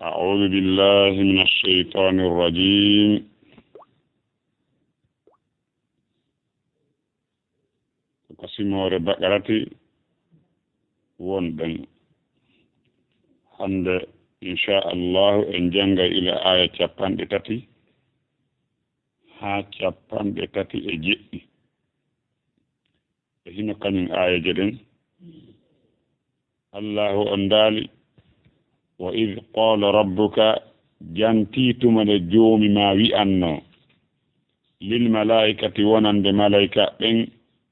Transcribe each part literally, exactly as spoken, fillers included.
أعوذ بالله من الشيطان الرجيم. Ko simoore Baqarati wonɗen. Hannde, inchallahu, en janngay ila aaya capanɗe tati haa capanɗe tati e jeɗɗi. E hino kañum aayeeje ɗen, Allaahu on daali, "Wa id qaala rabbuka," jantii tuma nde Joomi maa wi'annoo, "lil malaa'ikati," wonande malayka ɓen,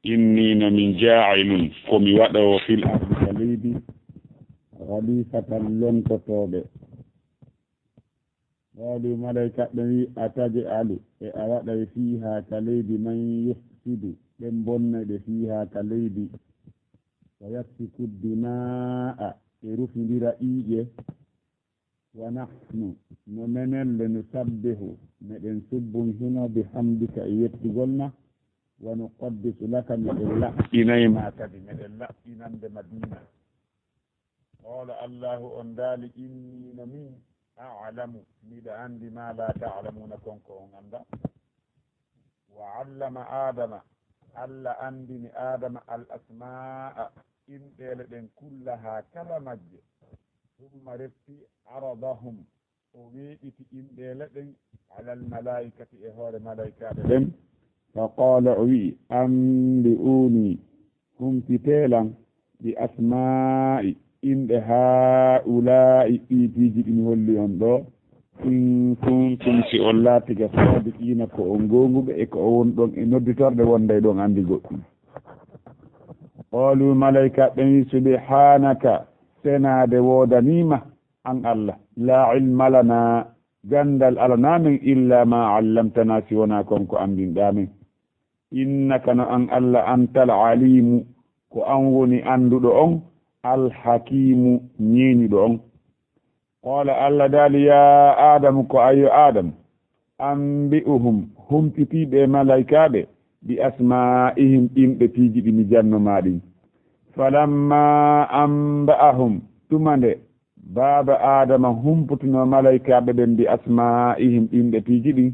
"inni no min jaa'ilun," ko mi waɗoowo, "fil ardi," ka leydi, "khaliifatan," lontotooɓe. Qaalu, malayka ɓen wi, "Ataj'alu, e a waɗay fiihaa ka leydi, man yufsidu, ɓen bonnayɓe, fiihaa ka leydi, wa yasfiku dima'a, ɓe rufindira ƴiiƴe, wa nahnu, no menen le, nusabbihu, meɗen subbunhino, bihamdika, e yettugol ma, wa nuqaddisu laka, meɗen laɓɓinay ma kadi, meɗen laɓɓinande ma diina." Qoola, Allaahu on daali, "Innii, no min, a'lamu, miɗa anndi, maa laa ta'lamuuna, kon ko on anndaa." Wa allama Aadama, Alla anndini Aadama, al asmaa'a, inɗeele ɗen, kullahaa, kala majje. Summa, refti, aradahum, o weeɓiti inɗeele ɗen, alal malaa'ikati, e hoore malaykaaɓe ɓen. Fa qaala, o wi'i, "Anbi'uunii, humpitee lan, bi asmaa'i, inɗe, haa'ulaa'i, ɗii piiji ɗi mi holli on ɗoo, in kuntum, si on laatike, saadiqiina, ko on goonguɓe, e ko on woni ɗon e nodditorde, wonday ɗon anndi goɗɗum." Qaalu, malaykaaɓe ɓen wi, "Subhaanaka, senaade woodanii ma, an Alla, laa ilma lanaa, ganndal alanaa men, illaa maa allamtanaa, si wonaa kon ko anndinɗaa men. Innaka, no an Alla, antal aliimu, ko an woni annduɗo on, al hakiimu, ñeeñuɗo on." Qoola, Alla daali, "Yaa Aadamu, ko an yo Aadamu, anbi'uhum, humpitii ɓee malaykaaɓe, bi asmaa'ihim, inɗe piiji ɗi mi janno maa ɗin." Falammaa anba'ahum, tuma nde baaba Aadama humputunoo malaykaaɓe ɓen, bi asmaa'ihim, inɗe piiji ɗin,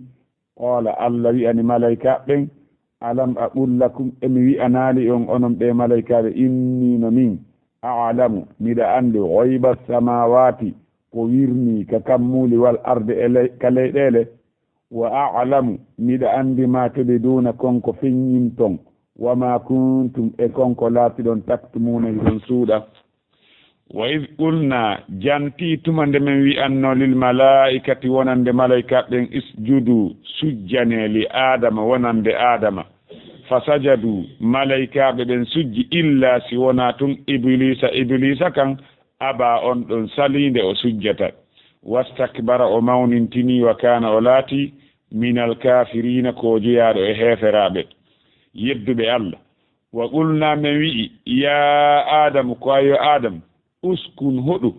qoola, Alla wi'ani malaykaaɓe ɓen, "Alam aqul lakum, e mi wi'anaali on, onon ɓee malaykaaɓe, innii, no min, a'lamu, miɗa anndi, ghayba samaawaati, ko wirnii ka kammuuli, wal ardi, e ley-, ka leyɗeele, wa a'lamu, miɗa anndi, maa tubiduuna, kon ko feññinton, wa maa kuntum, e kon ko laatiɗon, taktumuuna, hiɗon suuɗa." Wa id qulnaa, jantii tuma nde men wi'annoo, lil malaa'ikati, wonande malaykaaɓe ɓen, isjuduu, sujjanee, li Aadama, wonande Aadama. Fa sajaduu, malaykaaɓe ɓen sujji, illaa, si wonaa tun, Ibiliisa, Ibiliisa kan, abaa, on ɗon salii nde o sujjata. Wastakbara, o mawnintinii, wa kaana, o laatii, minal kaafiriina, ko o jeyaaɗo e heeferaaɓe, yedduɓe Alla. Wa qulnaa, men wi'i, yaa Aadamu, ko an yo Aadamu, uskun, hoɗu,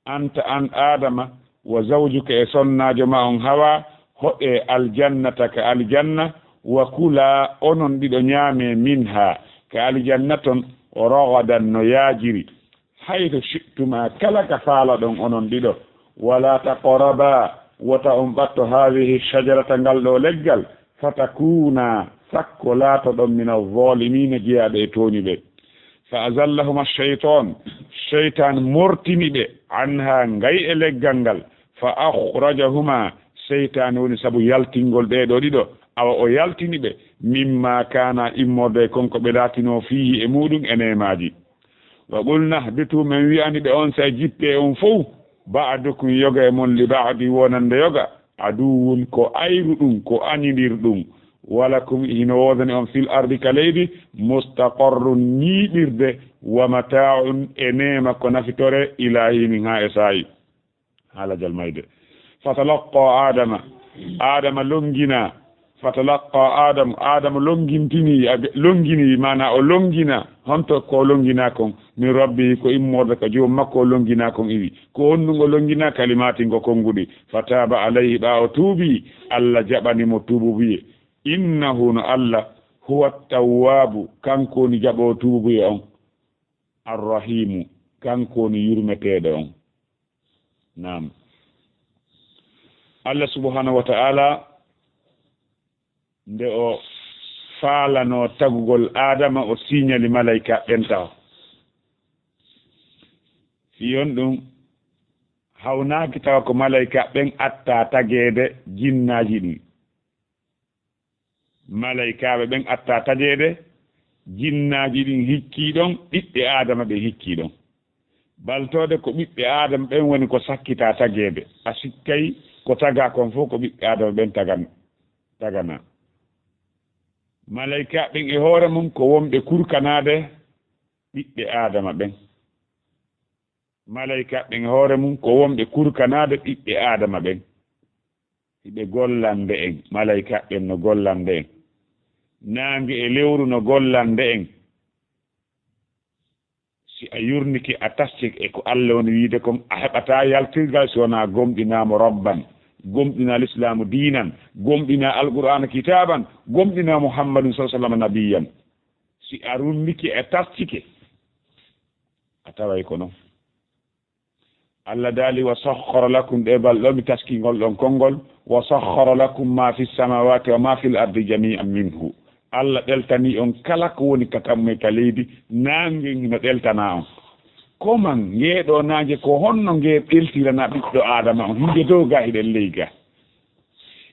anta, an Aadama, wa zawjuka, e sonnaajo ma on Hawaa, hoɗee, aljannata, ka aljanna, wa kulaa, onon ɗiɗo ñaamee, minhaa, ka aljanna ton, ragadan, no yaajiri, haythu shi'tumaa, kala ka faalaɗon onon ɗiɗo. Walaa taqrabaa, wota on ɓatto, haadhihi shajarata, ngal ɗoo leggal, fatakuunaa, sakko laatoɗon, mina zaalimiina, jeyaaɓe e tooñuɓe. Fa azallahuma shaytaan, shaytaan mortini ɓe, anhaa, ngay e leggal ngal, fa akhrajahuma, shaytaan woni sabu yaltingol ɓee ɗoo ɗiɗo, awa o yaltini ɓe, mimmaa kaanaa, immorde e kon ko ɓe laatinoo, fiihi, e muuɗum, e neemaaji. Wa qulnaa hbituu, men wi'ani ɓe on saa'i, jippee on fow, ba'dukum, yoga e mon, li ba'din, wonande yoga, aduwwun, ko ayru ɗum, ko añindir ɗum, wa lakum, hino woodani on, fil ardi, ka leydi, mustaqarrun, ñiiɓirde, wa mataa'un, e neema, ko nafitore, ilaa hiinin, haa e saa'i. Haalajal mayde. Fatalaqqaa Aadama, Aadama lonnginaa. Fatalaqqaa Aadamu, Aadama lonngintinii, a-, lonnginii, maanaa o lonnginaa. Honto ko o lonnginaa kon? Min rabbihi, ko immorde ka joom makko o lonnginaa kon iwi. Ko honɗum o lonnginaa? Kalimaatin, ko konnguɗi. Fataaba alayhi, ɓaa o tuubii, Alla jaɓani mo tuububuye. Innahu, no Alla, huwa tawwaabu, kanko woni jaɓoowo tuububuye on. Arrahiimu, kanko woni yurmeteeɗo on. Naam. Allah subhanahu wa ta'ala, nde o faalano tagugol Aadama, o siñali malayka ɓen taho. Fii on ɗum hawnaaki tawa ko malayka ɓen atta tageede jinnaaji ɗin. Malaykaaɓe ɓen atta tageede, jinnaaji ɗin hikkii ɗon, ɓiɓɓe Aadama ɓen hikkii ɗon. Baltoode ko ɓiɓɓe Aadama ɓen woni ko sakkitaa tageede. A sikkay ko tagaa kon fof ko ɓiɓɓe Aadama ɓen tagan-, taganaa. Malaykaaɓe ɓen e hoore mum ko wonɓe kurkanaade ɓiɓɓe Aadama ɓen. Malaykaaɓe ɓen e hoore mum ko wonɓe kurkanaade ɓiɓɓe Aadama ɓen. Hiɓe gollande en, malaykaaɓe ɓen no gollande en. Naange e lewru no gollande en. Si a yurnike, a taskike e ko Allah woni wiide kon, a heɓataa yaltirgal si wonaa gomɗinaa mo Rabban, gomɗinaa Lislaamu diinan, gomɗinaa Alqur'aana kitaaban, gomɗinaa Muhammadun sallallahu alaihi wasallam nabiyyan. Si a yurnike, a taskike, a taway ko non. Allah daali, "Wa sakhkhara lakum," ɗe balɗe mi taskingol ɗon konngol, "Wa sakhkhara lakum ma fi samawati wa ma fil ardi jami'an minhu." Allah ɗeltani on kala ko woni ka kammu e ka leydi, naange hino ɗeltana on. Ko man, ngee ɗoo naange, ko honno ngee ɗeltirana ɓiɗɗo Aadama on? Hinde dow ga, hiɗen ley ga.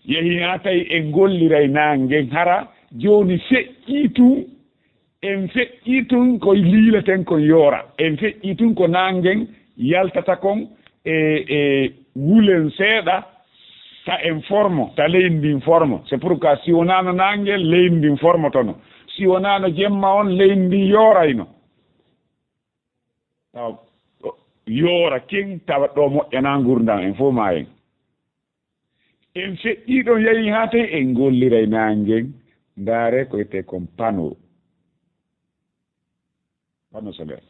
Yehi haa tawi en golliray naange ngen, hara jooni feƴƴii tun, en feƴƴii tun ko liileten kon yoora. En feƴƴii tun ko naangen yaltata kon e, e wulen seeɗa, ta en formo, ta leydi ndin formo. C'est pourquoi si wonaano naangen, leydi ndin formotono. Si wonaano jemma on, leydi ndin yoorayno. Tawa yoora ken, tawa ɗo moƴƴanaa ngurndan en fof ma en. En feƴƴii ɗon, yahi haa tawi en golliray naangen. Ndaare ko wiyetee kon panneau. Panneau solaire.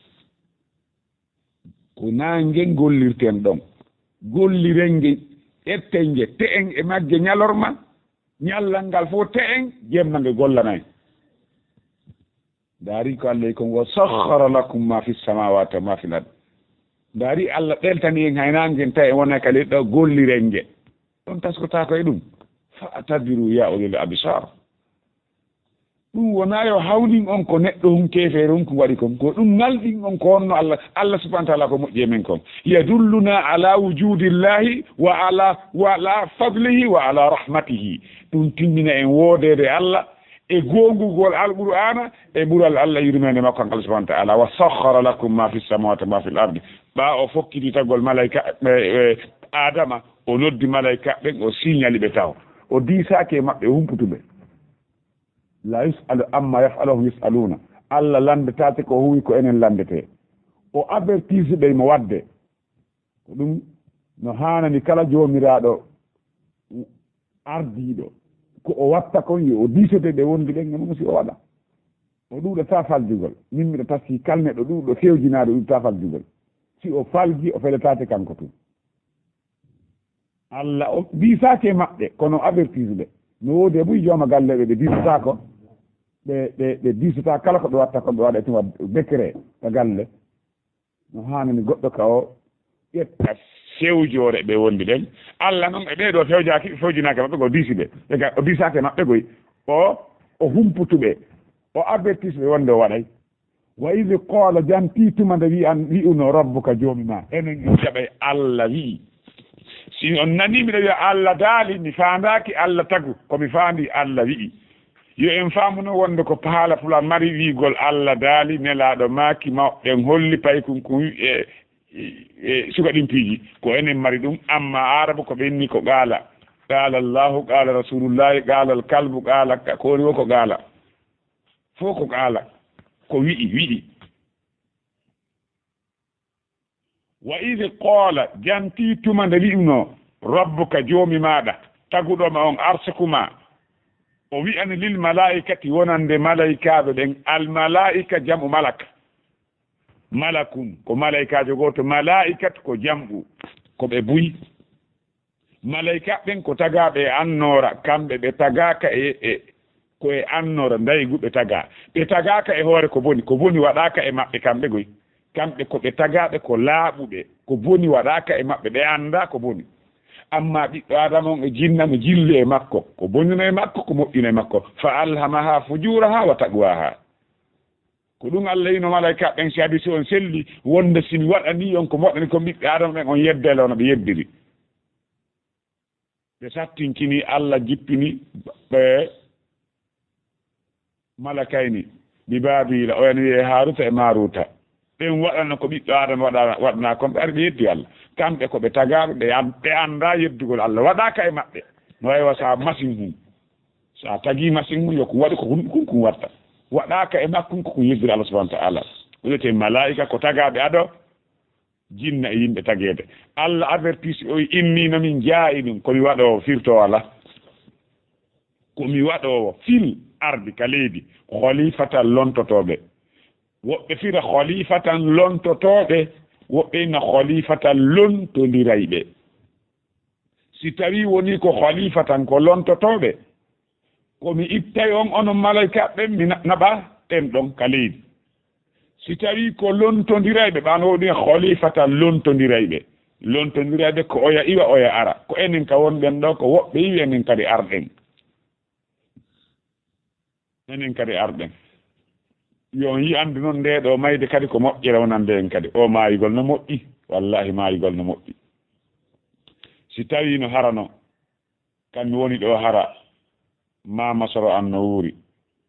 Ko naangen gollirten ɗon. Golliren nge, ƴetten nge, te'en e magge ñalorma, ñallal ngal fof te'en, jemma nge gollanay. Ndaari ko Allah kon, "Wa sakhkhara lakum ma fi samawati wa ma fil ard." Ndaari Allah ɗeltani en hay naangen tawi en wona ka leydi ɗo, golliren nge. On taskotaako e ɗum. Fa atabiru ya ulil absar. Ɗum wonaa yo hawnin on ko neɗɗo hun keefeero hun ko waɗi kon. Ko ɗum ngalɗin on ko honno Allah, Allah subhanahu wa ta'ala ko moƴƴi e men kon. Yadulluna ala wujudillahi wa ala, wa ala fadlihi wa ala rahmatihi. Ɗum timmina en woodeede Allah e goongugol Alqur'aana e ɓural Allah yurmeende makko kan Allah subhanahu wa ta'ala. "Wa sakhkhara lakum ma fi samawati wa ma fil ardi." Ɓaa o fokkiti tagol malayka, e, e, Adama, o noddi malayka ɓen, o siñali ɓe taho. O diisaaki e maɓɓe, o humputu ɓe. "La yus'alu amma yaf'alu wa hum yus'aluna." Allah lanndetaake ko huwi, ko enen lanndetee. O avertisi ɓe mo waɗde. Ko ɗum no haanani kala joomiraaɗo ardiiɗo. Ko o watta kon, yo o diisete ɓe wondi ɓen e mum si o waɗa. O ɗuuɗataa faljugol. Min miɗo taski kala neɗɗo ɗuuɗo fewjinaade, o ɗuuɗataa faljugol. Si o falji, o feletaake kanko tun. Allah o diisaake e maɓɓe, kono o avertisi ɓe. No woodi e buy jooma galleeɓe ɓe diisataako, ɓe, ɓe, ɓe diisataa kala ko ɓe watta kon, ɓe waɗa e tuma décret ka galle. No haanani goɗɗo ka o ƴetta fewjoore ɓe wondi ɓen. Allah non e ɓee ɗoo fewjaaki, fewjinaaki e maɓɓe, ko o diisi ɓe. Ɓe ga, o diisaaki e maɓɓe koy. O, o humputu ɓe. O avertisi ɓe wonde o waɗay. "Wa idh qala," jantii tuma nde wi'an, wi'uno, "rabbuka," joomi ma. Enen en jaɓay Allah wi'i. Si on nanii miɗo wi'a Allah daali, mi faandaaki Allah tagu, ko mi faandii Allah wi'i. Yo en faamu non wonde ko haala Pulaar mari wi'ugol Allah daali, Nelaaɗo maaki, mawɓe ɓen holli, paykun kun e, e, e suka ɗin piiji. Ko enen mari ɗum, amma Aarabu ko ɓenni ko qaala. Qaala Allahu, qaala Rasulullahi, qaala al-kalbu, qaala ka-, ko woni wo ko qaala. Fof ko qaala, ko wi'i, wi'i. "Wa idh qala," jantii tuma nde wi'unoo, "rabbuka," joomi maaɗa, taguɗo ma on, arsuku ma. O wi'ani, "lil malaa'ikati," wonande malaykaaɓe ɓen, al malaa'ika jam'u malak. Malakun, ko malaykaajo gooto, malaa'ikat ko jam'u, ko ɓe buy. Malaykaaɓe ɓen ko tagaaɓe e annoora, kamɓe ɓe tagaaka e, e, ko e annoora ndaygu ɓe tagaa. Ɓe tagaaka e hoore ko boni, ko boni waɗaaka e maɓɓe kamɓe goy. Kamɓe ko ɓe tagaaɓe ko laaɓuɓe, ko boni waɗaaka e maɓɓe, ɓe anndaa ko boni. Amma ɓiɗɗo Aadama on e jinna no jilli e makko, ko bonino e makko, ko moƴƴino e makko. Fa alhamaha fujuraha wa taqwaha. Ko ɗum Allah yino malaika ɓen, si abi si on selli, wonde si mi waɗanii on ko mi waɗani kon ɓiɓɓe Aadama ɓen, on yeddele no ɓe yeddiri. Ɓe sattinkini, Allah jippini ɓe malakayni, bi Baabila, oya no wi'ee Haaruta e Maaruta. Ɓen waɗana ko ɓiɗɗo Aadama waɗa-, waɗanaa kon, ɓe ari ɓe yeddi Allah. Kamɓe ko ɓe tagaaɓe, ɓe an-, ɓe anndaa yeddugol Allah. Waɗaaka e maɓɓe. No wayi wa sa masin hun. Sa tagii masin hun, yo kun waɗu ko kun, kun, kun watta. Waɗaaka e makkun ko kun yeddira Allah subhanahu wa ta'ala. Ko wiyetee malaa'ika ko tagaaɓe ado jinna e yimɓe tageede. Allah avertisi o, inni no min jaa'i ɗum, ko mi waɗoowo firto wala. Ko mi waɗoowo fil ardi ka leydi, khalifatan lontotooɓe. Woɓɓe fira khalifatan lontotooɓe, woɓɓe ina khalifatan lontondirayɓe. Si tawii wonii ko khalifatan ko lontotooɓe, ko mi ittay on onon malaykaaɓe ɓen, mi na-, naɓa ɓen ɗon ka leydi. Si tawii ko lontondirayɓe, ɓe an wowɗi khalifatan lontondirayɓe. Lontondirayɓe ko oya iwa, oya ara. Ko enen ka wonɗen ɗo, ko woɓɓe iwi, enen kadi arɗen. Enen kadi arɗen. Yo on yi'andu non ndee ɗoo mayde kadi ko moƴƴere wonande en kadi. Oo maayugol no moƴƴi. Wallaahi maayugol no moƴƴi. Si tawii no harano, kan mi woni ɗoo hara, maama soro an no wuuri,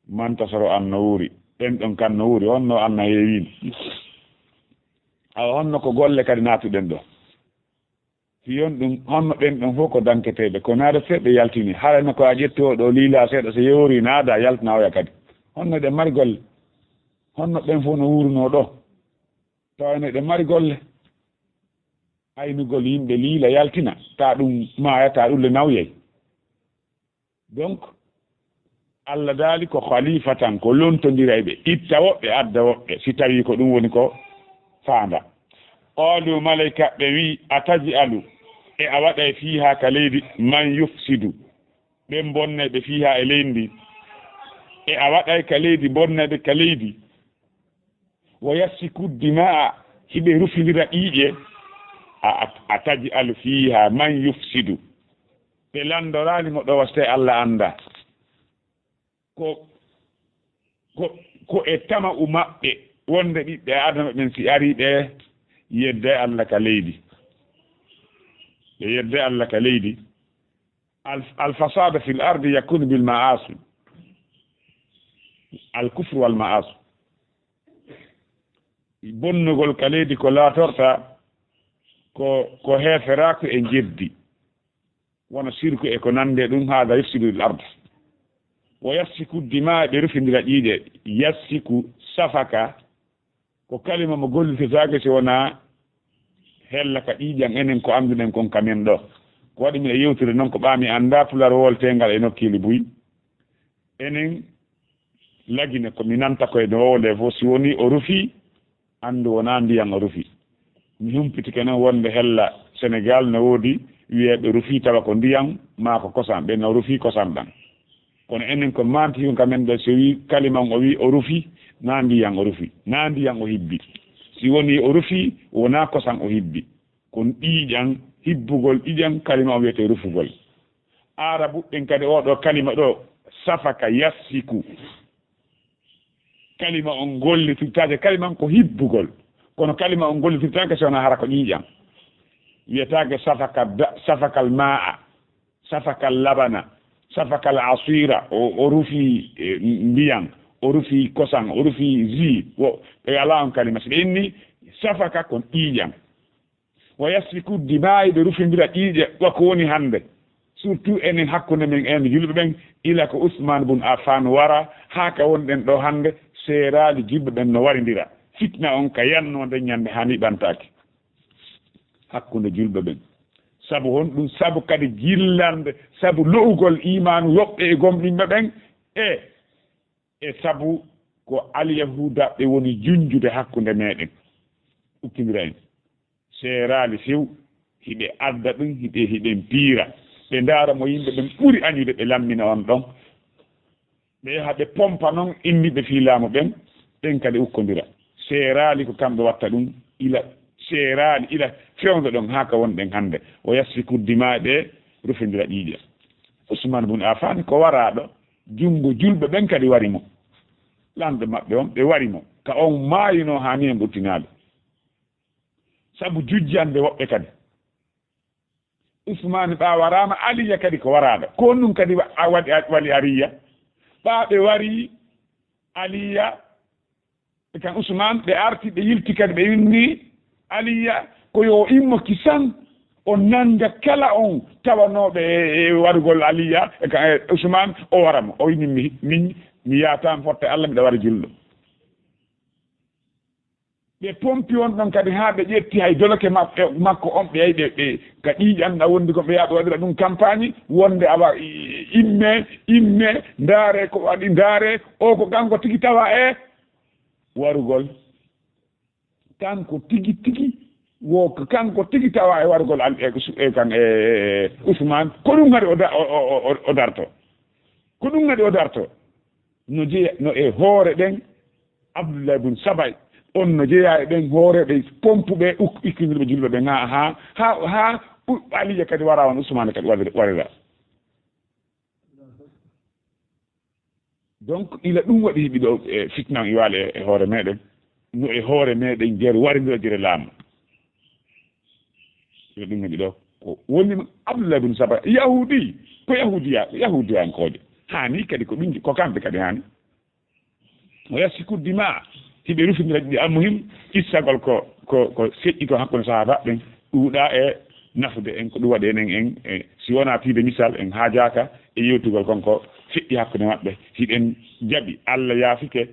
manta soro an no wuuri, ɗen ɗon kan no wuuri, honno an na heewiino? Awa honno ko golle kadi naatuɗen ɗoo? Fiyon ɗum, honno ɓen ɗon fof ko danketeeɓe, ko naada seeɗa yaltini, hara no ko a ƴetti o ɗoo liila seeɗa, so yoori naada yaltina oya kadi. Honno ɗen mari golle? Honno ɓen fof no wuurunoo ɗoo? Tawa ene ɗen mari golle. Aynugol yimɓe liila yaltina, ta ɗum maaya, ta ɗum le nawyay. Donc, Allah daali ko khalifatan, ko lontondirayɓe, itta woɓɓe, adda woɓɓe, si tawii ko ɗum woni ko faanda. Qaalu, malaykaaɓe ɓe wi'i, ataj'alu, e a waɗay fiihaa ka leydi, man yufsidu, ɓen bonnayɓe fiihaa e leydi ndi, e a waɗay ka leydi bonnayɓe ka leydi, wa yasfiku dimaa, hiɓe rufindira ƴiiƴe, a, a, ataj'alu fiihaa man yufsidu. Ɓe landoraali mo ɗo waste Allah annda. Ko, ko, ko e tama'u maɓɓe wonde ɓiɓɓe Aadama ɓen si ari ɓe yedde Allah ka leydi. Ɓe yedde Allah ka leydi. Al, al fasada fil ardi yakunu bil ma'asi. Al kufru wal ma'asi. Bonnugol ka leydi ko laatorta ko, ko heeferaaku e njeddi. Wona sirku e ko nandi e ɗum, haada yufsidu fil ard. Wa yasfiku dimaa, ɓe rufindira ƴiiƴe. Yasfiku, safaka, ko kalima mo gollitirtaake si wonaa hella ka ƴiiƴan enen ko annduɗen kon ka men ɗo. Ko waɗi miɗo yewtira noon ko ɓaami annda pular wolteengal e nokkeeli buy. Enen Lagine ko mi nanta koye no wowle fof, si wonii o rufii, anndu wonaa ndiyan o rufii. Mi humpitike noon wonde hella Senegaal no woodi wiyeeɓe rufii tawa ko ndiyan maa ko kosan, ɓe no rufii kosan ɗan. Kono enen ko manti kon ka men ɗo, si wii kalima on o wii o rufii, naa ndiyan o rufii, naa ndiyan o hibbi. Si wonii o rufii, wonaa kosan o hibbi. Ko ƴiiƴan, hibbugol ƴiiƴan, kalima on wiyetee rufugol. Aarabu ɓen kadi oo ɗoo kalima ɗoo, safaka, yasfiku. Kalima on gollitirtaake, kalima on ko hibbugol. Kono kalima on gollitirtaake si wonaa hara ko ƴiiƴan. Wiyetaake safaka da-, safakal maa'a, safakal labana, safakal asiira, o, o rufii, eh, ndiyan, o rufii kosan, o rufii jus, wo, ɓe alaa on kalima. Si ɓe inni safaka kon ƴiiƴan. Wa yasfiku dimaa, ɓe rufindira ƴiiƴe, wa ko woni hannde. Surtout enen hakkunde men, en julɓe ɓen, ila ko Usmaan bun Affaan wara, haa ka wonɗen ɗo hannde, seeraali julɓe ɓen no warindira. Fitna on ka yannoo nden ñannde haa ni ɓantaaki. Hakkunde julɓe ɓen. Sabu honɗum? Sabu kadi jillande, sabu lo'ugol iimaanu woɓɓe e gomɗinɓe ɓen, e, e sabu ko alyahuudaɓe woni junjude hakkunde meɗen. Ukkindira en. Seeraali few, hiɓe adda ɗum, hiɓe, hiɓen piira. Ɓe ndaara mo yimɓe ɓen ɓuri añude, ɓe lammina on ɗon. Ɓe yaha ɓe pompa non inniɓe fii laamu ɓen, ɓen kadi ukkondira. Seeraali ko kamɓe watta ɗum, ila seeraali ila fewndo ɗon haa ka wonɗen hannde. O yasfiku dima, ɓe rufindira ƴiiƴe. Usman bun Affan ko waraaɗo, junngo julɓe ɓen kadi wari mo. Lanɗo maɓɓe on, ɓe wari mo. Ka on maayunoo haa niyen ɓurtinaali. Sabu jujjande woɓɓe kadi. Usman ɓaa waraama, Aliya kadi ko waraaɗo. Ko on ɗum kadi wa-, a waɗi, a wali Ariya. Ɓaa ɓe wari Aliya, e kan Usman, ɓe arti, ɓe yilti kadi, ɓe inni Aliya, ko yo immo kisan, o nannga kala on tawanooɓe e, e warugol Aliya, e kan, e Usman, o wara mo. O inni, mi, min, mi yaataama fotte Alla, miɗa wara julɗo. Ɓe pompi on ɗon kadi haa ɓe ƴetti hay doloke maɓɓe, makko on, ɓe yahi ɓe, ɓe ka ƴiiƴan na wondi kon, ɓe yaha ɓe waɗira ɗum kampaañi, wonde awa i-, imme, imme, ndaare ko waɗi, ndaare, o ko kanko tigi tawa e warugol. Kanko tigi tigi, wo ko kanko tigi tawa e warugol al-, e Us-, e kan, e, e Usman, ko ɗum kadi o da-, o, o, o, o darto. Ko ɗum kadi o darto. No jeya, no e hoore ɗen, Abdullah ibn Sabay, on no jeyaa e ɓen hooreeɓe pompuɓe, uk-, ikkindirɓe julɓe ɓen, haa, haa, haa, haa, u-, Aliya kadi wara, on Usmaana kadi warira, warira. Donc, ila ɗum waɗi hiɓi ɗo, e, fitna on iwaali e, e hoore meɗen. No e hoore meɗen jeer warindira gire laamu. Ila ɗum waɗi ɗo, ko woni Abdullah ibn Saba, Yahudi, ko Yahudiya, Yahudiyankooɓe. Haani kadi ko ɗum, ko kamɓe kadi haani. O yasiku dima, hiɓe rufindira ɗiɗi. Almuhim, qissagol ko, ko, ko feƴƴi ko hakkunde sahaaba ɓen, ɗuuɗa e nafude en, ko ɗum waɗi enen en, e, si wonaa piide misal, en haajaaka e yewtugol kon ko feƴƴi hakkunde maɓɓe. Hiɗen jaɓi, Allah yaafike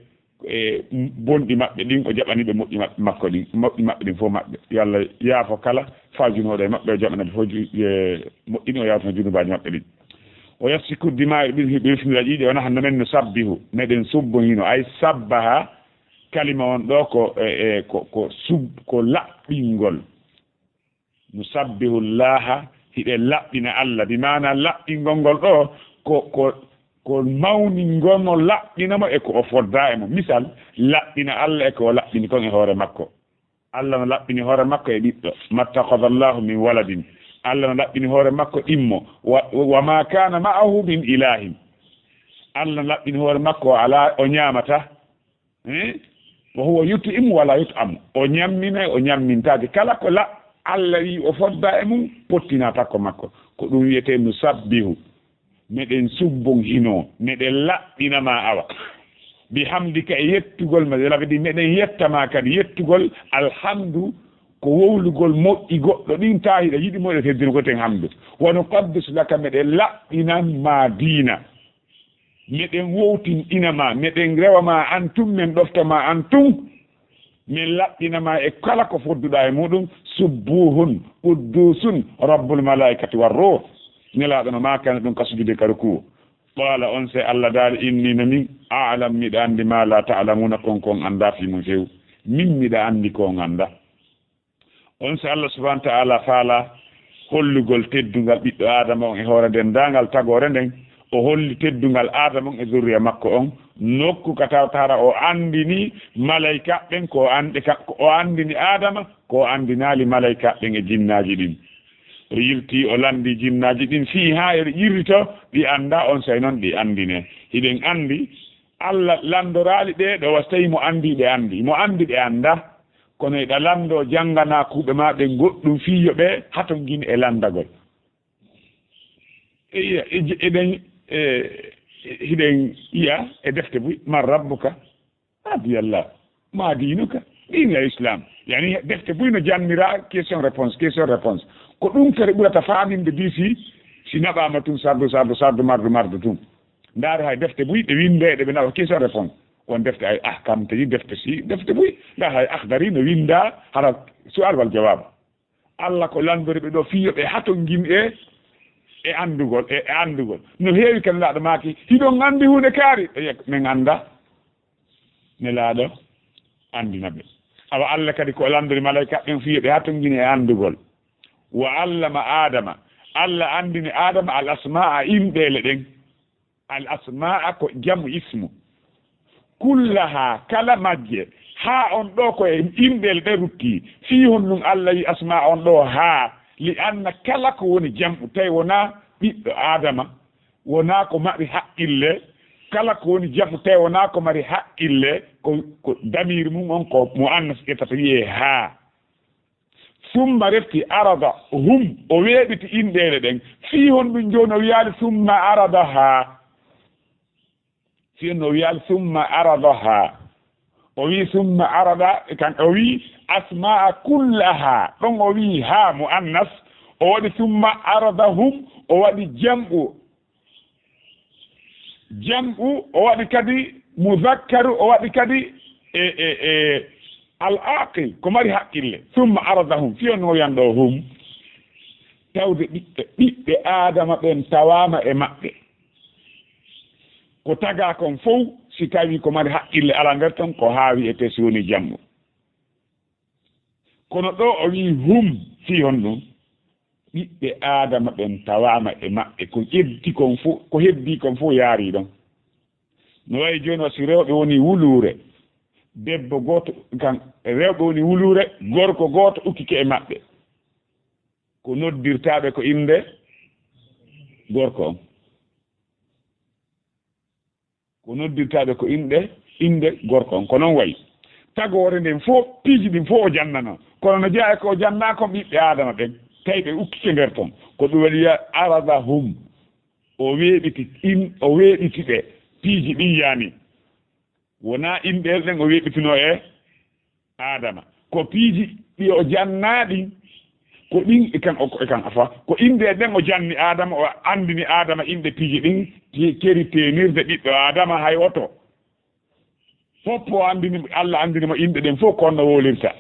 e bonɗi maɓɓe ɗin, o jaɓani ɓe moƴƴi maɓɓe makko ɗin, moƴƴi maɓɓe ɗin fof maɓɓe. Yo Allah yaafo kala faajunooɗo e maɓɓe, o jaɓana ɓe fof ju-, e moƴƴi ɗin, o yaafana junubaaji maɓɓe ɗin. O yasfiku dima, ɓe, ɓe rufindira ƴiiƴe, wona hannde men no sabbihu, meɗen subbo hino, ay sabbaha, kalima on ɗo ko, e, e, ko, ko sub-, ko laɓɓingol. Nusabbihu Llaha, hiɗen laɓɓina Allah. Bi maana laɓɓingol ngol ɗo, ko, ko, ko mawningol mo, laɓɓina mo e ko o foddaa e mo. Misal, laɓɓina Allah e ko o laɓɓini kon e hoore makko. Allah no laɓɓini hoore makko e ɓiɗɗo. Mattakhadha Llahu min waladin. Allah no laɓɓini hoore makko ɗimmo. Wa, wa ma kana ma'ahu min ilahin. Allah no laɓɓini hoore makko, o alaa, o ñaamataa. Eh? Wa huwa yut'imu wa la yut'amu. O ñamminay, o ñammintaake. Kala ko la-, Allah wi o fodda e mum, pottinaa takko makko. Ko ɗum wiyetee nusabbihu. Meɗen subbon hino, meɗen laɓɓina ma awa. Bi hamdika, e yettugol ma, cela veut dire meɗen yetta ma kadi, yettugol alhamdu, ko wowlugol moƴƴi goɗɗo ɗin, taa hiɗa yiɗi mo, ɗe teddino ko ten hamdu. Wa nuqaddisu laka, meɗen laɓɓinan ma diina. Meɗen wowtinɗina ma, meɗen rewa ma an tun, men ɗofta ma an tun. Men laɓɓina ma e kala ko fodduɗaa e muɗum. Subbuhun, quddusun, rabbul malaikati war ruh. Nelaaɗo no maakana ɗum ka sujude ka rukuu. Qaala, on se Allah daali, inni no min, a'lam, miɗa anndi, ma la ta'lamuna, kon kon anndaa fii mun few. Min miɗa anndi ko on anndaa. On se Allah subhanahu wa ta'ala faala hollugol teddungal ɓiɗɗo Aadama on e hoore denndaangal tagoore nden, o holli teddungal Aadama on e zurriya makko on, nokku ka tawata hara o anndini malaykaaɓe ɓen ko o anndi-, ka, ko o anndini Aadama, ko o anndinaali malaykaaɓe ɓen e jinnaaji ɗin. O yilti, o lanndi jinnaaji ɗin fii haa eɗe ƴirrito, ɗi anndaa, on sey non ɗi anndine. Hiɗen anndi, Allah lanndoraali ɓe ɗo, wa so tawi mo anndi ɓe anndi, mo anndi ɓe anndaa. Kono eɗa lanndoo, jannganaa kuuɓe maa ɓen goɗɗum fii yo ɓe hatongin e lanndagol. E, e, eɗen, e, hiɗen yiya e defte buy, man rabbuka? Rabbi Allah. Ma diinuka? Diinul Islam. Yani, defte buy no jannira question réponse, question réponse. Ko ɗum kadi ɓurata faaminde bi si, si naɓaama tun sardu, sardu, sardu, mardu, mardu tun. Ndaar hay defte buy ɓe winnda e ɗe ɓe nawa question réponse. On defte ay ahkam tawi defte si, defte buy. Ndaar hay Akhdari no winnda hara su'al wal jawab. Allah ko lanndori ɓe ɗo fii yo ɓe hatongin e, e anndugol, e, e anndugol. No heewi kadi laaɗo maaki, hiɗon anndi huunde kaari? Ɓe wi'a, men annda. Nelaaɗo anndina ɓe. Awa Allah kadi ko lanndori malaykaaɓe ɓen fii yo ɓe hatongin e anndugol. Wa allama Adama. Allah anndini Adama al asma'a, inɗeele ɗen. Al asma'a ko jamu ismu. Kullaha, kala majje, Haa on ɗoo ko e inɗeele ɗe rutti. Fii honɗun Alla wi'i asmaa on ɗoo haa? Li anna kala ko woni jam'u, tawi wonaa ɓiɗɗo Aadama, wonaa ko mari haqqille, kala ko woni jam'u, tawi wonaa ko mari haqqille, ko, ko damiiri mun on ko mu'annas ƴettata wi'ee haa. Summa refti arada hum, o weeɓiti inɗeele ɗen. Fii honɗun jooni o wi'aali summa arada haa? Fii no o wi'aali summa arada haa. O wi'i summa arada, kan o wi'i asmaa kullahaa. Ɗon o wi'i haa mu'annas, o waɗi summa arada hum, o waɗi jam'u. Jam'u, o waɗi kadi muzakkaru, o waɗi kadi e, e, e, al aqil, ko mari haqqille. Summa aradahum, fii on no wiyan ɗoo hum. Tawde ɓiɓɓe, ɓiɓɓe Aadama ɓen tawaama e maɓɓe. Ko tagaa kon fow, si tawii ko mari haqqille alaa nder ton, ko haa wi'etee si wonii jam'u. Kono ɗoo o wi'i hum, fii honɗun? Ɓiɓɓe Aadama ɓen tawaama e maɓɓe, ko ƴeddi kon fow, ko heddii kon fow yaarii ɗon. No wayi jooni o si rewɓe woni wuluure, debbo gooto, kan, rewɓe woni wuluure, gorko gooto ukkike e maɓɓe. Ko noddirtaaɓe ko innde gorko on. Ko noddirtaaɓe ko inɗe, innde gorko on. Ko non wayi. Tagoore nden fof, piiji ɗin fof o jannano. Kono no jeyaa e ko o jannaa kon ɓiɓɓe Aadama ɓen, tawi ɓe ukkike nder ton. Ko ɗum waɗi wi'a aradahum. O weeɓiti in, o weeɓiti ɓe. Piiji ɗin yaani. Wonaa inɗeele ɗen o weeɓitinoo e Aadama. Ko piiji ɗi o jannaa ɗin, ko ɗin e kan, o, e kan afa. Ko inɗe ɗen o janni Aadama, o anndini Aadama inɗe piiji ɗin, ke-, keri teenirde ɓiɓɓe Aadama hay oto. Fof o anndini, Alla anndini mo inɗe ɗen fof ko honno wowlirta.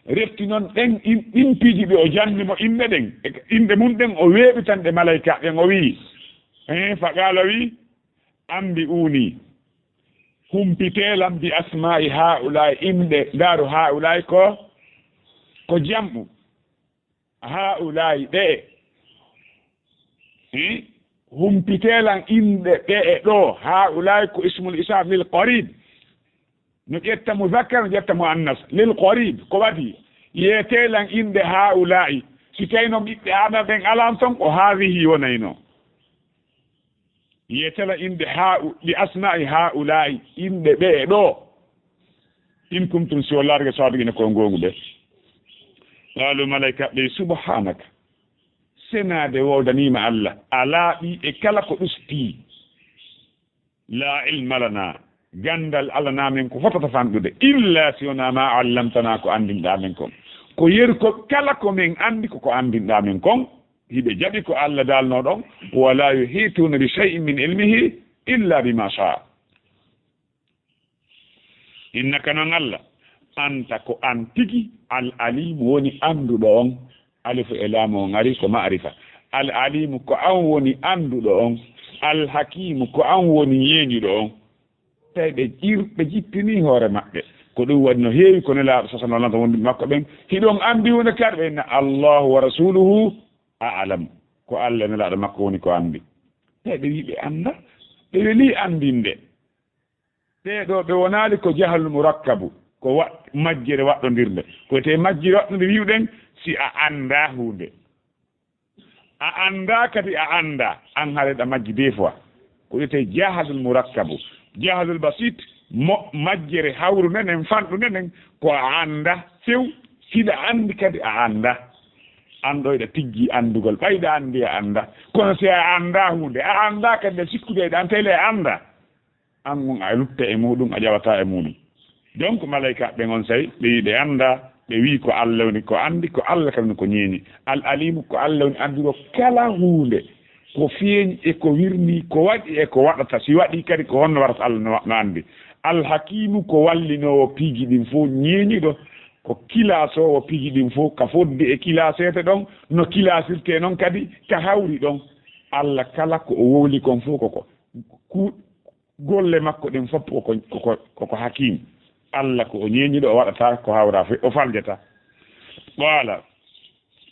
Refti non ɗen in-, ɗin piiji ɗi o janni mo inɗe ɗen, e inɗe mun ɗen o weeɓitan ɗe malayka ɓen, o wi'i, eh, fa qaala, o wi'i, "Anbi'uunii, humpitee lan bi asmaa'i haa'ulaa'i, inɗe, ndaaru haa'ulaa'i ko, ko jam'u. Haa'ulaa'i ɓe'e. Hmm? Humpitee lan inɗe ɓe'e ɗoo." Haa'ulaa'i ko ismul isaaf lil qariib. No ƴetta muzakkar, no ƴetta muannas. Lil qariib, ko waɗi? Yeetee lan inɗe haa'ulaa'i. Si tawii no ɓiɓɓe Aadama ɓen alan ton, ko haadihi wonaynoo. Yeetee lan inɗe haa'u-, bi asmaa'i haa'ulaa'i, inɗe ɓe'e ɗoo. In kuntum, si on laarike sawaadiqina ko on goonguɓe. Qaaluu, malayka ɓe, subhaanaka. Senaade woodanii ma Alla. A laaɓii e kala ko ɗustii. Laa ilma lanaa. Ganndal alanaa men ko fotata fanɗude. Illaa si wonaa maa allamtanaa ko anndinɗaa men kon. Ko yeru ko kala ko men anndi ko ko anndinɗaa men kon. Hiɓe jaɓi ko Alla daalnoo ɗon. Wa laa yuhiituuna bi shay'in min ilmihi illaa bimaa shaa. Innaka non Alla, anta ko an tigi, al aliimu woni annduɗo on. Alifu e laamu on ari ko ma'rifa. Al aliimu ko an woni annduɗo on. Al hakiimu ko an woni ñeeñuɗo on. Tawi ɓe ƴir-, ɓe jippinii hoore maɓɓe. Ko ɗum waɗi no heewi ko Nelaaɗo sasa no lanta wonduɓe makko ɓen. Hiɗon anndi huunde kadi ɓe inna Allahu wa rasuluhu a'lam. Ko Alla e Nelaaɗo makko woni ko anndi. Tawi ɓe wi'i ɓe annda. Ɓe welii anndinde. Ɓee ɗoo ɓe wonaali ko jahlul murakkabu, ko wa-, majjere waɗɗondirnde. Ko wiyetee majjere waɗɗonde wi'uɗen si a anndaa huunde. A anndaa kadi a anndaa, an haray ɗa majji deux fois. Ko wiyetee jahlul murakkabu. Jahlul basit, mo-, majjere hawrunde nden, fanɗunde nden, ko a anndaa few, hiɗa anndi kadi a anndaa. An ɗoo hiɗa tijji anndugol, ɓay ɗa anndi a anndaa. Kono si a anndaa huunde, a anndaa kadi nde sikkude ɗan tele a anndaa. An on a lutta e muuɗum, a ƴawataa e muuɗum. Donc, malayka ɓen on say, ɓe wi'i ɓe anndaa, ɓe wi'i ko Alla woni ko anndi, ko Alla kadi woni ko ñeeñi. Al Aliimu ko Alla woni annduɗo kala huunde, ko feeñi e ko wirnii, ko waɗi e ko waɗata, si waɗii kadi ko honno warata Alla no, no anndi. Al Hakiimu ko wallinoowo piiji ɗin fow, ñeeñuɗo, ko kilaasoowo piiji ɗin fow, ka fodde e kilaaseede ɗon, no kilaasirtee non kadi ka hawri ɗon. Alla kala ko o wowli kon fow ko ko ku-, golle makko ɗen fof ko, ko, ko, ko, ko hakiim. Alla ko o ñeeñuɗo, o waɗata ko hawra fe-, o faljata. Qaala,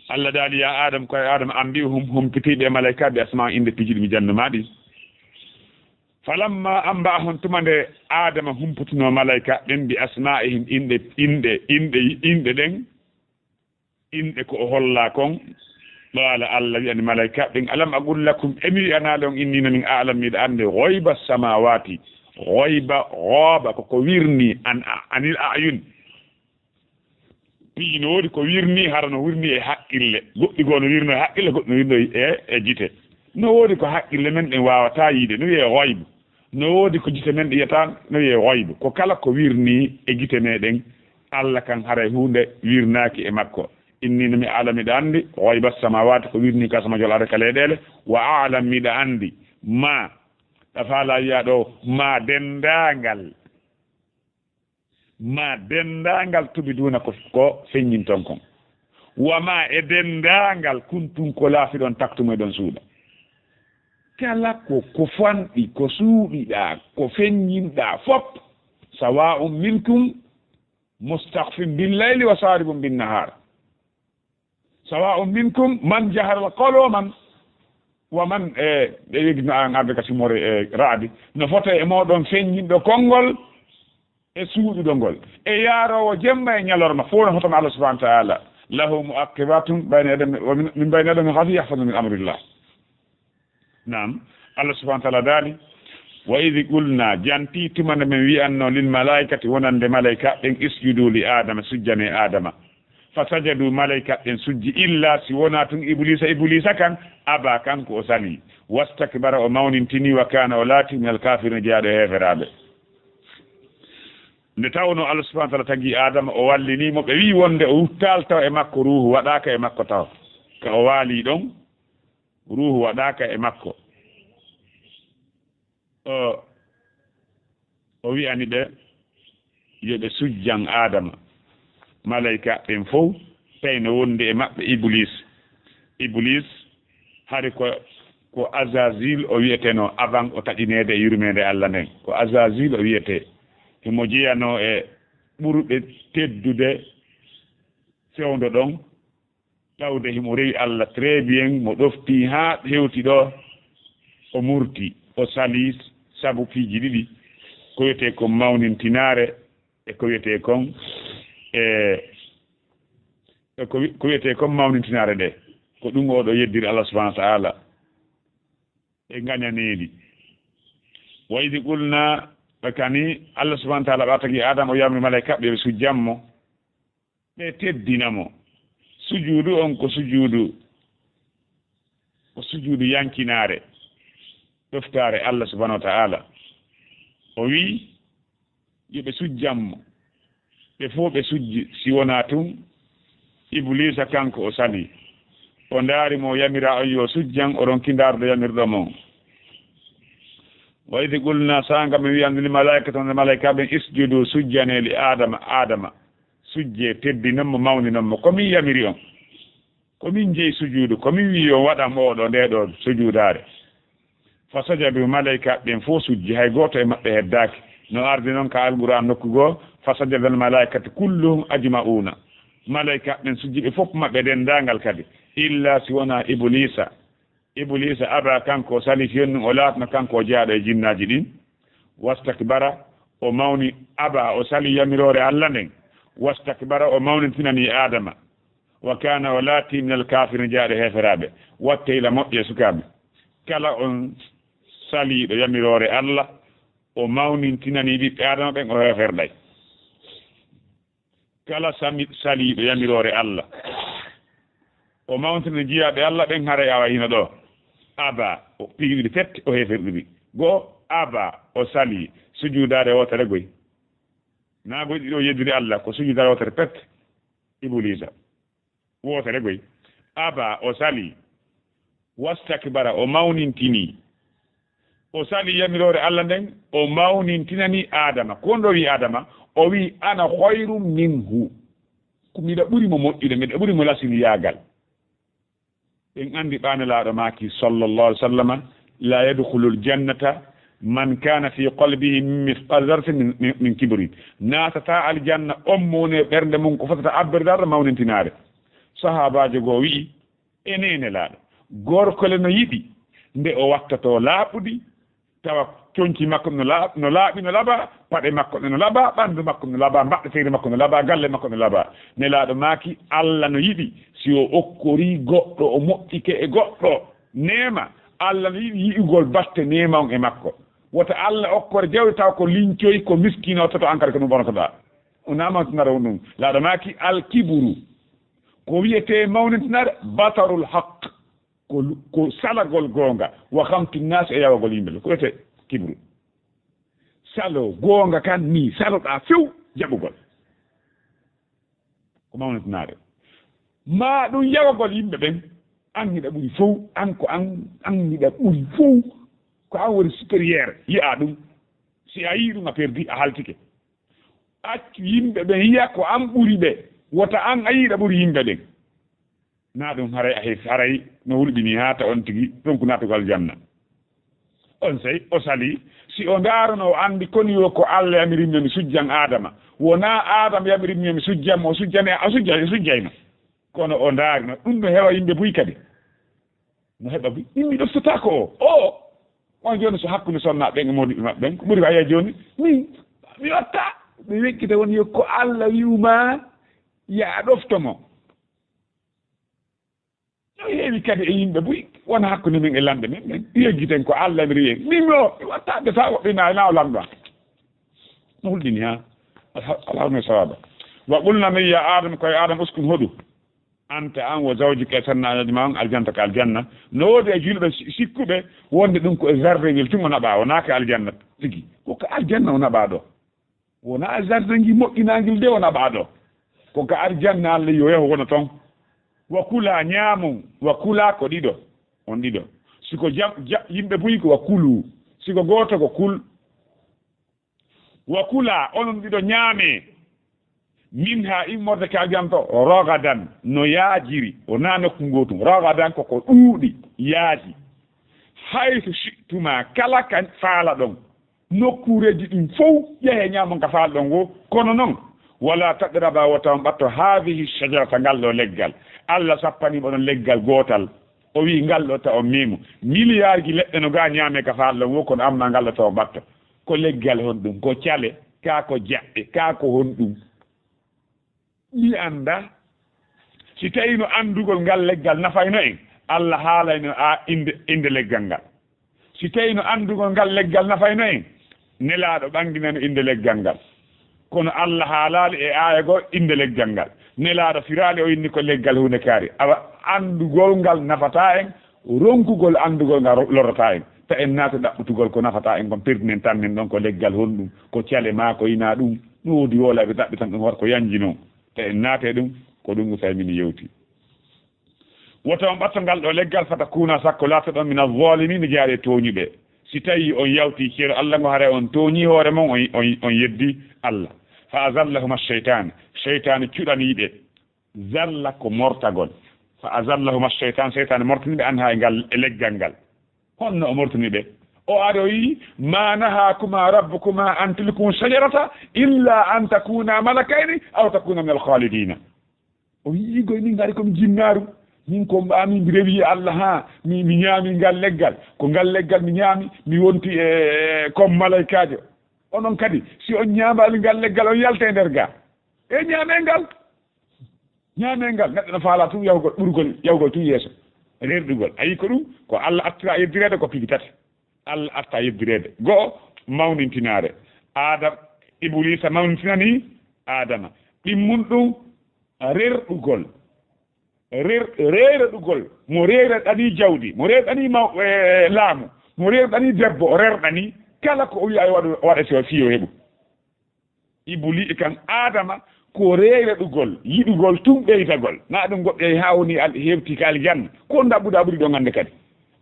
Alla daali, yaa Aadama, ko Aadama, anbi'hum, humpitiiɓe e malaykaaɓe asmaa, innde piiji ɗi mi jannumaa ɗi. Falamma anba'ahum, tuma nde Aadama humputunoo malaa'ika ɓen, bi asmaa'ihim, inɗe, inɗe, inɗe, inɗe ɗen, inɗe ko o hollaa kon, qaala, Allah wi'ani malaa'ika ɓen, alam aqul lakum, e mi wi'anaali on, inni, no min a'lam, miɗa anndi, ghayba samaawaati, ghayba, ghaba, ko ko wirnii, an, anil a'yun. Piiji no woodi ko wirnii, hara no wirnii e haqqille. Goɗɗi goo no wirnoo e haqqille, goɗɗi no wirnoo e, e gite. No woodi ko haqqille men ɗen waawataa yiide, no wiyee ghayb. No woodi ko gite men yiyataa, no wiyee ghayb. Ko kala ko wirnii e gite meɗen, Allah kan haray huunde wirnaaki e makko. Inni, no mi a'lam, miɗa anndi, ghayba samaawaati, ko wirnii ka asamaajol arde ka leyɗeele, wa a'lam, miɗa anndi, ma, ɗa faalaa wi'aa ɗoo, ma denndaangal. Ma denndaangal tubiduuna ko, ko feññinton kon. Wa ma e denndaangal kuntum ko laafiɗon taktumo eɗon suuɗa. Kala ko, ko fanɗi, ko suuɗiɗaa, ko feññinɗaa fof. Sawa'un minkum mustakhfin bil layli wa saribun bin nahar. Sawa'un minkum man jahara al qawla wa man, wa man, e, ɓe yegino an arde ka timore, e, raadi. No fota e mooɗon feññinɗo konngol e suuɗuɗo ngol. E yaaroowo jemma e ñalorma, fof no fotama Allah subhanahu wa ta'ala. Lahu mu'aqibatun bayna yadayhi wa min, min bayni yadayhi wa min khalfihi yahfazuhu min amrillah. Naam, Allah subhanahu wa ta'ala daali, wa idh qulna, janti tuma nde men wi'anno, lil malaikati, wonande malaika ɓen, isjudu li Adama, sujjane Adama. Fa sajadu, malaika ɓen sujji, illa si wona tun Iblisa, Iblisa kan, aba, kanko o sali, wastakbara, o mawnintini, wa kana, o laati, minal kafirin, jeyaaɗo e heeferaaɓe. Nde tawnoo Allah subhanahu wa ta'ala tagi Adama, o wallini mo, ɓe wi'i wonde o wuttaali taw e makko, ruuhu waɗaaka e makko taw. Ka o waali ɗon, ruuhu waɗaaka e makko. O, o wi'ani ɓe, yo ɓe sujjan Adama. Malaika ɓen fow, tawi no wondi e maɓɓe Iblis. Iblis, hari ko, ko Azazil o wi'etenoo, avant o taƴineede e yurmeende Allah nden. Ko Azazil o wi'etee. Himo jeyanoo e ɓurɓe teddude fewndo ɗon, tawde himo rewi Allah très bien, mo ɗoftii haa hewti ɗo, o murti, o salii sabu piiji ɗiɗi, ko wiyetee kon mawnintinaare e ko wiyetee kon, e, e ko wi-, ko wiyetee kon mawnintinaare ɗe. Ko ɗum o ɗo yeddiri Allah subhanahu wa ta'ala. E ngañaneeli. Wa idh qulna, ɓe kani, Allah subhanahu wa ta'ala ɓa tagi Adama, o yamri malaika ɓe ɓe sujjan mo. Ɓe teddina mo. Sujuudu on ko sujuudu, ko sujuudu yankinaare, ɗoftaare Allah subhanahu wa ta'ala. O wi'i, yo ɓe sujjan mo. Ɓe fow ɓe sujji, si wonaa tun Ibuliisa, kanko o salii. O ndaari mo o yamiraa on yo sujjan, o ronki ndaarude yamirɗo mo on. Wa idh qulna, saanga min wi'ande lil malaa'ikati, on malaa'ikaaɓe ɓen, isjudu, sujjanee li Aadama, Aadama. Sujjee, teddinon mo, mawninon mo. Ko min yamiri on. Ko min jeyi sujuudu. Ko min wi'i on waɗan oo ɗoo, ndee ɗoo sujuudaare. Fa sajadu, malaa'ikaaɓe ɓen fow sujji, hay gooto e maɓɓe heddaaki. No ardi non ka Alqur'aan nokku goo, fa sajadal malaa'ikatu kulluhum ajma'uuna. Malaa'ikaaɓe ɓen sujji ɓe fof maɓɓe denndaangal kadi. Illa si wonaa Ibuliisa. Ibuliisa aba, kanko o salii, fiyonnu o laatno kanko o jeyaaɗo e jinnaaji ɗin. Wastakbara, o mawni, aba, o salii yamiroore Alla nden. Wastakbara, o mawnintinanii Aadama. Wa kaana, o laatii, minal kaafiriina, jeyaaɗo e heeferaaɓe. Wattee ila moƴƴee, sukaaɓe. Kala on saliiɗo yamiroore Alla, o mawnintinanii ɓiɓɓe Aadama ɓen, o heeferɗay. Kala sami-, saliiɗo yamiroore Alla, o mawntina jiyaaɓe Alla ɓen, haray awa hino ɗoo. Aba, o pigiɗiri pet, o heeferɗiri. Go'o, aba, o salii, sujuudaare wootere goy. Naa goy ɗiɗo yeddiri Alla, ko sujuudaare wootere pet. Ibuliisa. Wootere goy. Aba, o salii. Wastakbara, o mawnintinii. O salii yamiroore Alla nden, o mawnintinanii Aadama. Ko honɗum o wi'i Aadama? O wi'i, "Ana khayrun minhu." Ko miɗa ɓuri mo moƴƴude, miɗa ɓuri mo lasiyaagal. En anndi ɓaa Nelaaɗo maaki, sallallahu alaihi wa sallama, "La yadkhulul jannata man kana fi qalbihi mithqal dharratin min, min, min kibrin." Naatataa aljanna on mo woni e ɓernde mum ko fotata abbere darra mawnintinaare. Sahaabaajo goo wi'i, "E nee Nelaaɗo, gorko le no yiɗi nde o wattotoo laaɓuɗi, Tawa conci makko no laaɓ-, no laaɓi, no laaɓa, paɗe makko no laaɓa, ɓanndu makko no laaɓa, mbaɗɗeteeri makko no laaɓa, galle makko no laaɓa. Nelaaɗo maaki, Alla no yiɗi si o okkorii goɗɗo, o moƴƴike e goɗɗo neema, Alla no yiɗi yi'ugol batte neema on e makko. Wota Alla okkore jawdi taw ko lincoy, ko miskiino toto, an kadi ko ɗum ɓornotoɗaa. O naamantinaare on ɗum. Nelaaɗo maaki, al kibru, ko wiyetee mawnintinare, batarul haq. Ko lu-, ko salagol goonga, wa khamtu nnaas, e yawagol yimɓe ɓe. Ko wiyetee kibru. Salo goonga kan ni, saloɗaa few jaɓugol. Ko mawnitinaare. Maa ɗum yawagol yimɓe ɓen, an hiɗa ɓuri fow, an ko an, an hiɗa ɓuri fow. Ko an woni supérieur, yi'aa ɗum. Si a yii ɗum, a perdi, a haltike. Accu yimɓe ɓen yi'a ko an ɓuri ɓe, wota an a yi'a ɓuri yimɓe ɓen. Na ɗum haray a heefi, haray no hulɓini haa ta on tigi ronku naatugol aljanna. On sey o sali, si o ndaarano, o anndi koni yo ko Alla yamiri mi, mi sujjan Aadama. Wonaa Aadama yamiri mi, mi sujjan mo, o sujjane, o sujjay, o sujjayno. Kono o ndaarino, ɗum no hewa yimɓe buy kadi. No heɓa buy. Min mi ɗoftotaako o. O, on jooni so hakkunde sonnaaɓe ɓen e moodiɓɓe maɓɓe ɓen, ko ɓuri waɗa jooni? Min, mi watta. Ɓe wekkita woni yo ko Alla wi'u ma, ya a ɗofto mo. No heewi kadi e yimɓe buy, wona hakkunde min e lamɓe men ɓen. Yeggiten ko Alla mi riyen. Min o, mi watta ɓe faa woɓɓe na, na o lamɗo am. No hulɗini ha. Alha-, alhamdu sawaba. Wa qulna min ya Adam, ko e Adam uskun hoɗu. Anta an wa zawjuka e sonnaajo ma on aljanna ka aljanna. No woodi e julɓe si-, sikkuɓe wonde ɗum ko e jardin ngel tun o naɓa, wonaa ka aljanna tigi. Ko ka aljanna o naɓa ɗo. Wonaa jardin ngi moƴƴinaangel de o naɓa ɗo. Ko ka aljanna Alla yo yahu wona ton. Wa kula ñaamon, wa kula ko ɗiɗo. On ɗiɗo. Si ko jam-, ja-, yimɓe buy ko wa kulu. Si ko gooto ko kul. Wa kula, onon ɗiɗo ñaamee. Minha, immorde ka aljanna to, rogadan, no yaajiri, wonaa nokku ngootum. Rogadan ko ko ɗuuɗi, yaaji. Haythu shi'tuma, kala ka faalaɗon. Nokkuureeji ɗin fow, yahee ñaamon ka faalaɗon woo. Kono non, wala taqraba, wota on ɓatto, haadihi shajarata, ngal ɗoo leggal. Alla sappanii oɗon leggal gootal. O wi'i ngal ɗoo ta on meemu. Miliyaarji leɗɗe no gaa ñaamee ka faalaɗon woo, kono amma ngal ɗoo ta on ɓatto. Ko leggal honɗum? Ko cale, kaa ko jaɓɓe, kaa ko honɗum? Mi anndaa. Si tawiino anndugol ngal leggal nafayno en, Alla haalayno a innde, innde leggal ngal. Si tawiino anndugol ngal leggal nafayno en, Nelaaɗo ɓannginano innde leggal ngal. Kono Alla haalaali e aaya goo innde leggal ngal. Nelaaɗo firaali, o inni ko leggal huunde kaari. Awa, anndugol ngal nafataa en, ronkugol anndugol ngal ro-, lorrataa en. Ta en naata ɗaɓɓutugol ko nafataa en kon, perdinen tan men ɗon ko leggal honɗum, ko cale maa ko hinaa ɗum. No woodi woolayɓe ɗaɓɓitan ɗum hoto ko yanji non. Ta en naate ɗum, ko ɗum Usaymin yewti. Wota on ɓatto ngal ɗoo leggal, fatakuuna, sakko laatoɗon, mina zaalimiina, jaaɗe tooñuɓe. Si tawii on yawtii ceeɗu Alla ngo, haray on tooñii hoore mon, on, on, on yeddii Alla. Fa azallahuma shaytaan, seytaane cuɗanii ɓe. Zalla ko mortagol. Fa azallahuma shaytaan, seytaane mortini ɓe, anhaa, e ngal, e leggal ngal. Honno o mortini ɓe? O aroyi, ma nahaakuma rabbukuma an tilkuma shajarata illa an takuna malakayni aw takuna minal khaalidiina. O yi'i koye min hari ko mi jinnaaru. Min ko mbaami mi rewi Alla haa mi, mi ñaami ngal leggal. Ko ngal leggal mi ñaami, mi wonti e, e, comme malaykaajo. Onon kadi, si on ñaamaali ngal leggal, on yaltay nder gaa. E ñaamee ngal. Ñaamee ngal. Neɗɗo no faalaa tun yahugol, ɓurgol, yahugol tun yeeso. Rerɗugol. A yii ko ɗum? Ko Alla artira yeddireede ko piiji tati. Alla arta yeddireede. Go'o, mawnintinaare. Aadam, Ibuliisa mawnintinanii Aadama. Ɗimmun ɗum, rerɗugol. Rer-, reerɗugol. Mo reerɗanii jawdi, mo reerɗanii maw-, e, laamu, mo reerɗanii debbo, o rerɗanii. Kala ko o wi'a yo waɗu, o waɗa si o fii o heɓu. Ibuli-, e kan Aadama, ko reereɗugol, yiɗugol tun ɓeydagol. Na ɗum goɗɗe haa woni al-, hewti ka aljanna. Ko ndaɓɓuɗa ɓuri ɗon annde kadi.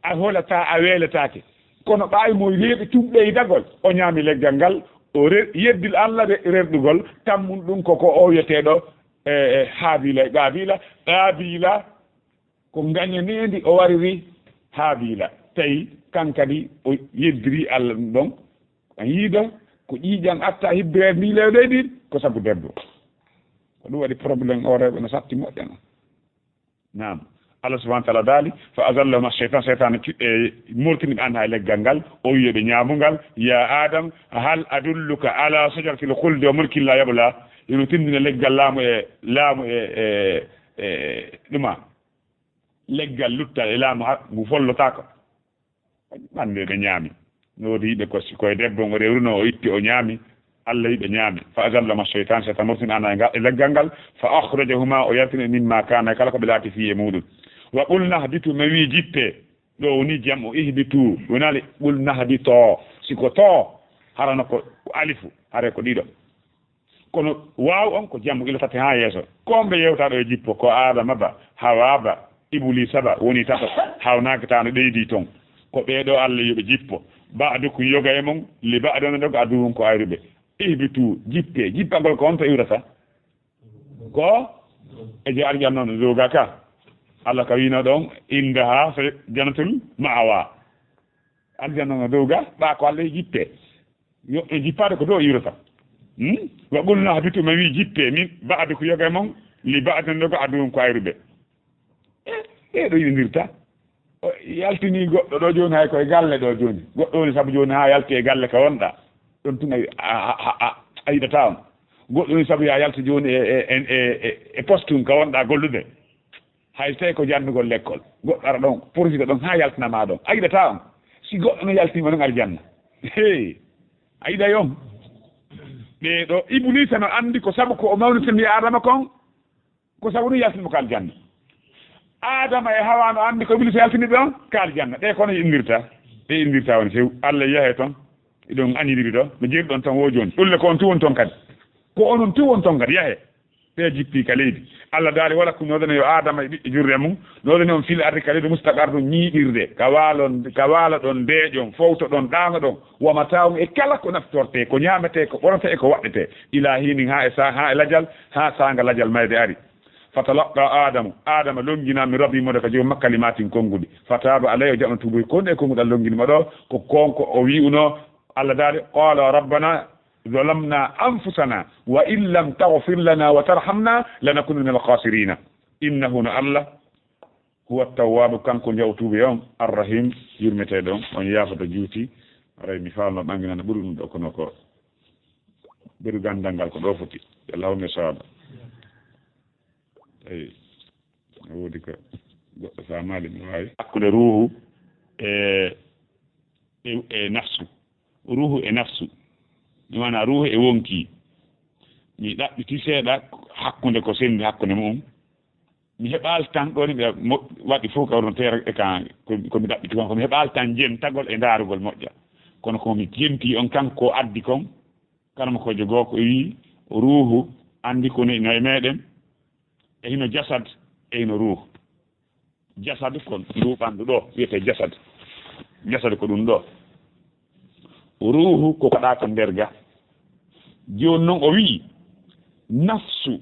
A holataa, a weeletaake. Kono ɓaawi mo reeɗi tun ɓeydagol, o ñaami leggal ngal, o re-, yeddil Alla re-, rerɗugol, tammun ɗum ko, ko o wiyeteeɗo, e, e, Haabiila e Qaabiila. Qaabiila ko ngañaneendi o wariri Haabiila. Tawi kan kadi o yeddiri Alla ɗum ɗon. A yiida ko ƴiiƴan atta hibbireede ndi lewɗe ɗin ko sabu debbo. Ko ɗum waɗi problème o rewɓe no satti moƴƴana. Naam. Allah subhanahu wa ta'ala daali, "Fa azallahuma shaytan," shaytan cu-, e, murtini ɓe an hay leggal ngal, o wi'i ɓe ñaamungal, "Ya Adam, hal adulluka ala shajaratil khuldi wa mulkin la yabla?" Hino tindina leggal laamu e, laamu e, e, e, ɗuma. Leggal luttal e laamu ha ngu follotaako. Ɓanndu ɓe ñaami. No woodi yiɓe ko, ko e debbo ngo rewruno, o itti, o ñaami. Allah yiɓe ñaami. Fa azallahuma shaytan, shaytan murtini ana e nga-, e leggal ngal. Fa akhrajahuma, o yaltini mimma kana, kala ko ɓe laati fii e muɗum. Wa qulna hbitu, mi wi jippe. Ɗo woni jam'u ihbitu. Wonali qulna hbito. Si ko to, harano ko alifu, hare ko ɗiɗo. Kono waaw on ko jam'u ila tati haa yeeso. Ko ɓe yewta ɗo e jippo, ko Aadama ba, Hawaa ba, Ibuliisa ba woni tato, hawnaaki taa no ɓeydi ton. Ko ɓee ɗo Allah yo ɓe jippo. Ba'dukum yoga e mon, li ba'din doga aduwwun ko ayruɓe. Ihbitu, jippe, jippagol ko on to iwrata? Ko e je aljanna on zowga ka. Allah ka wino ɗon, indaha fe jannatul ma'awa. Aljanna on zowga, ɓa ko Allah e jippe. Yo, e jippaade ko ɗo iwrata. Hmm? Wa qulna hbitu, mi wi jippe, min ba'dukum yoga e mon, li ba'din doga aduwwun ko ayruɓe. E, e ɗo yiɗindirta. O yaltini goɗɗo ɗo jooni, hay koye galle ɗo jooni. Goɗɗo woni sabu jooni haa yalti e galle ka wonɗa. Ɗon tun a, a, a, a, a yiɗata on. Goɗɗo woni sabu ya yalti jooni e, e, e, e, e poste tun ka wonɗa gollude. Hay tawi ko janngugol lekkol. Goɗɗo ara ɗon, profita ɗon haa yaltina ma ɗon. A yiɗata on. Si goɗɗo no yaltinima ɗon aljanna. Hey, a yiɗay on. Ɓee ɗo, Ibuliisa no anndi ko sabu ko o mawnitini Aadama kon, ko sabu ɗum yaltini mo ka aljanna. Aadama e Hawaa no anndi ko Ibuliisa yaltini ɓe on ka aljanna. Ɗe kono indirta. Ɗe indirta woni few. Allah yahe ton. Iɗon anidiri ɗo. No jeeri ɗon tan wo jooni. Ɗulle ko on tu won ton kadi. Ko onon tu won ton kadi. Yahe. Ɓe jippi ka leydi. Allah daali, "Wala ko noodene yo Aadama e ɓiɓɓe jurre mum. Noodene on fil ardi ka leydi mustaqarrun ñiiɓirde. Ka waalon, ka waala ɗon deeƴon, fowto ɗon, ɗaano ɗon. Wa mataa'un e kala ko naftorte, ko ñaamete, ko ɓornete e ko waɗɗete. Ila hiinin haa e sa-, haa e lajal, haa saanga lajal mayde ari." Fatalaqqa Aadamu, Aadama longina min rabbi mo daga joom makko kalimatin konguɗi. Fataaba alayhi o jaɓna tuubuy kon e konguɗal longini mo ɗo, ko kon ko o wi'uno, Allah daali, qala rabbana zalamna anfusana wa in lam taghfir lana wa tarhamna lanakunanna minal khasirina. Innahu no Allah huwa tawwabu, kanko jawtuɓe on, arrahim, yurmeteɗo on, on yaafata juuti. Aray mi faalno ɓanginana ɓuri ɗum ɗo, kono ko ɓeru gandal ngal ko ɗo foti. Allahumma sawaba. Eyi. No woodi ko goɗɗo faamaali mi waawi. Hakkunde ruuhu e, e, e nafsu. Ruuhu e nafsu. Mi wana ruuhu e wonki. Mi ɗaɓɓiti seeɗa hakkunde ko sendi hakkunde mu'um. Mi heɓaali tan ɗo ni ɓe mo-, waɗi fof ka wonno teera e ka ko, ko mi ɗaɓɓiti kon. Ko mi heɓaali tan jentagol e ndaarugol moƴƴa. Kono ko mi jenti on kan ko addi kon. Karamokoojo goo ko wii ruuhu anndi ko no e meɗen. E hino jasad, e hino ruuhu. Jasad ko ndu ɓanndu ɗo, wiyetee jasad. Jasad ko ɗum ɗo. Ruuhu ko kaɗa ko nder ga. Jooni noon o wi'i, nafsu.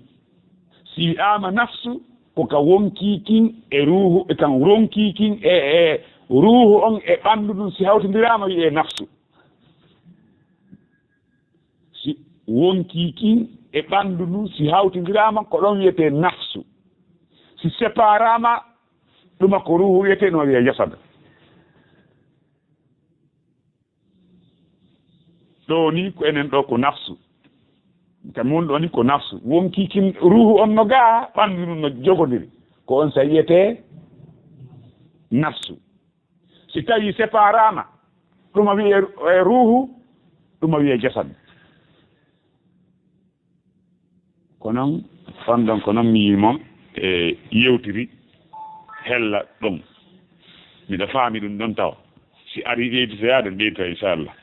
Si wi'aama nafsu, ko ka wonkii kin e ruuhu, e kan ronkii kin e, e ruuhu on e ɓanndu ndun si hawtindiraama wi'ee nafsu. Si wonkii kin e ɓanndu ndun, si hawtindiraama, ko ɗon wiyetee nafsu. Si separaama, ɗuma ko ruuhu wiyetee, no wiyee jasad. Ɗo ni ko enen ɗo ko nafsu. Ka mun ɗo ni ko nafsu. Wonkii kin ruuhu on no gaa, ɓanndu ndun no jogodiri. Ko on sa wiyetee nafsu. Si tawi separaama, ɗuma wiyee, e, ruuhu, ɗuma wiyee jasad. Ko noon, on ɗon ko noon mi yii mon e yewtiri hella ɗon. Miɗa faami ɗum ɗon tawa. Si ari ɓeyditoyaade, ɓeydito inchallah.